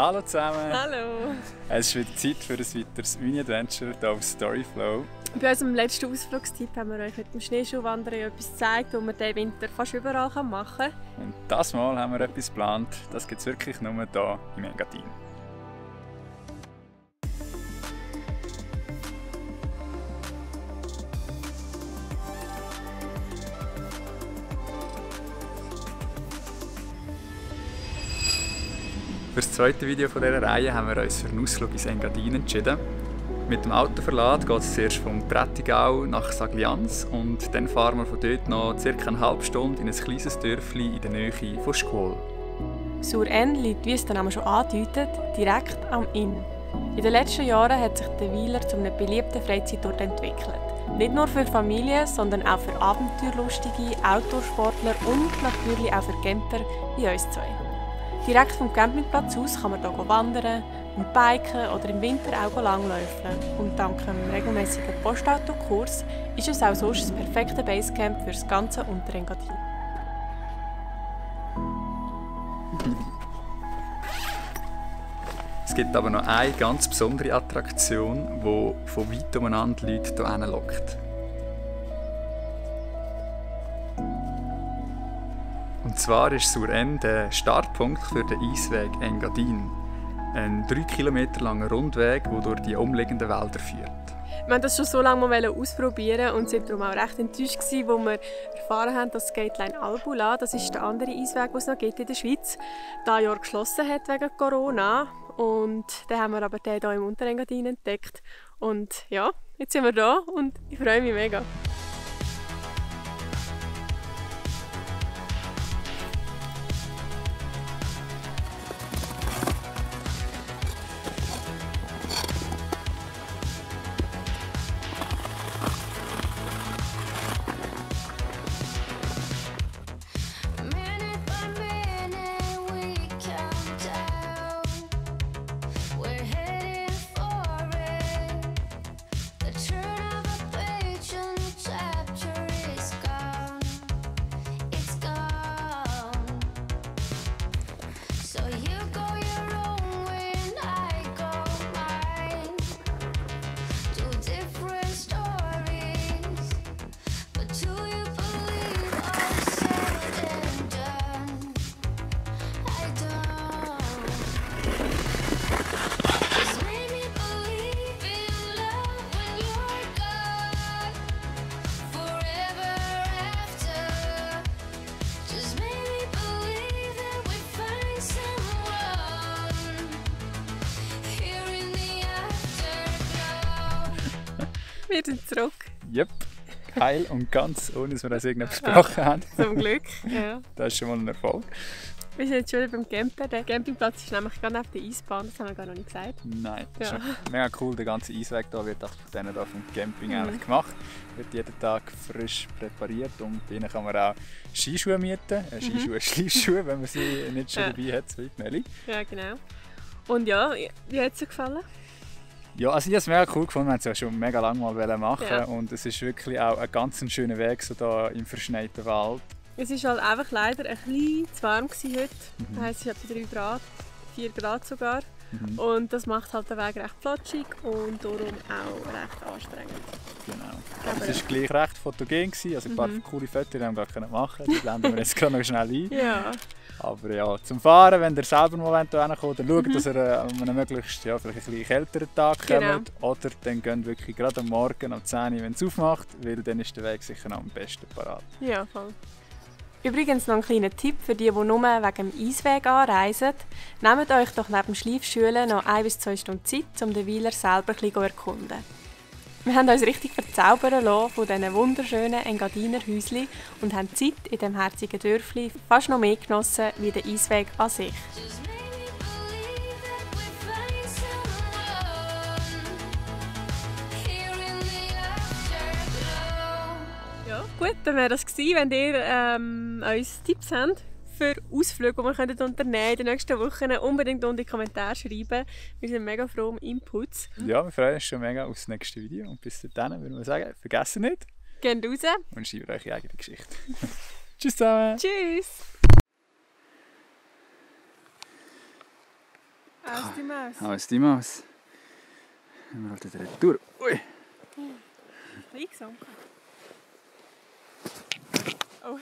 Hallo zusammen! Hallo! Es ist wieder Zeit für ein weiteres Mini-Adventure hier auf Storyflow. Bei unserem letzten Ausflugstipp haben wir euch mit dem Schneeschuhwandern etwas gezeigt, das man diesen Winter fast überall machen kann. Und dieses Mal haben wir etwas geplant, das gibt es wirklich nur hier im Engadin. Für das zweite Video dieser Reihe haben wir uns für einen Ausflug ins Engadin entschieden. Mit dem Autoverlad geht es zuerst vom Prättigau nach Saglians und dann fahren wir von dort noch ca. eine halbe Stunde in ein kleines Dörfli in der Nähe von Schkuol. Sur-En liegt, wie es der Name schon andeutet, direkt am Inn. In den letzten Jahren hat sich der Weiler zu einem beliebten Freizeitort entwickelt. Nicht nur für Familien, sondern auch für Abenteuerlustige, Outdoor-Sportler und natürlich auch für Camper wie uns zwei. Direkt vom Campingplatz aus kann man hier wandern und biken oder im Winter auch langläufeln. Und dank dem regelmäßigen Postautokurs ist es auch sonst das perfekte Basecamp für das ganze Unterengadin. Es gibt aber noch eine ganz besondere Attraktion, die von weit umeinander Leute hierher lockt. Und zwar ist Sur-En der Startpunkt für den Eisweg Engadin. Ein 3 Kilometer langer Rundweg, der durch die umliegenden Wälder führt. Wir wollten das schon so lange ausprobieren und sind darum auch recht enttäuscht, als wir erfahren haben, dass Skateline Albula, das ist der andere Eisweg, den es noch gibt in der Schweiz, dieses Jahr geschlossen hat wegen Corona. Und dann haben wir aber den hier im Unterengadin entdeckt. Und ja, jetzt sind wir da und ich freue mich mega. Wir sind zurück. Yep, heil und ganz, ohne dass wir das irgendetwas besprochen haben. Zum Glück, ja. Das ist schon mal ein Erfolg. Wir sind jetzt schon wieder beim Camper. Der Campingplatz ist nämlich gerade neben der Eisbahn, das haben wir gar noch nicht gesagt. Nein, das Ja. ist mega cool. Der ganze Eisweg hier wird auch von denen hier vom Camping eigentlich gemacht. Wird jeden Tag frisch präpariert und bei ihnen kann man auch Skischuhe mieten. Skischuhe, Schleifschuhe, wenn man sie nicht schon dabei hat, so wie Nelly. Ja, genau. Und ja, wie hat es dir gefallen? Ja, also ich habe es mega cool gefunden, wir wollten es ja schon mega lange mal machen Ja. und es ist wirklich auch ein ganz schöner Weg so da im verschneiten Wald. Es war halt einfach leider ein bisschen zu warm heute. Das heisst, es ist etwa 3 Grad, 4 Grad sogar. Und das macht halt den Weg recht flutschig und darum auch recht anstrengend. Genau. Aber es war gleich recht fotogen, also ein paar coole Fotos haben wir gar nicht machen können. Die blenden wir jetzt gerade noch schnell ein. Ja. Aber ja, zum Fahren, wenn ihr selber mal hierher kommt, dann schaut, dass ihr an einem möglichst vielleicht ein bisschen kälteren Tag kommt. Oder dann geht wirklich gerade am Morgen um 10 Uhr, wenn es aufmacht, weil dann ist der Weg sicher am besten parat. Ja, voll. Übrigens noch ein kleiner Tipp für die nur wegen dem Eisweg anreisen. Nehmt euch doch neben dem Schleifschulen noch 1 bis 2 Stunden Zeit, um den Weiler selber ein bisschen zu erkunden. Wir haben uns richtig verzaubern lassen von diesen wunderschönen Engadiner Häuschen und haben die Zeit in diesem herzigen Dörfli fast noch mehr genossen wie der Eisweg an sich. Ja, gut, dann wäre das gewesen, wenn ihr uns Tipps habt für Ausflüge, die wir unternehmen können in den nächsten Wochen, unbedingt unten in die Kommentare schreiben. Wir sind mega froh um Inputs. Ja, wir freuen uns schon mega auf das nächste Video. Und bis dahin würden wir sagen, vergessen nicht. Geht raus. Und schreibt eure eigene Geschichte. Tschüss zusammen. Tschüss. Aus die Maus. Aus die Maus. Haben wir halt wieder Retour. Ui. Eingesunken. Oh.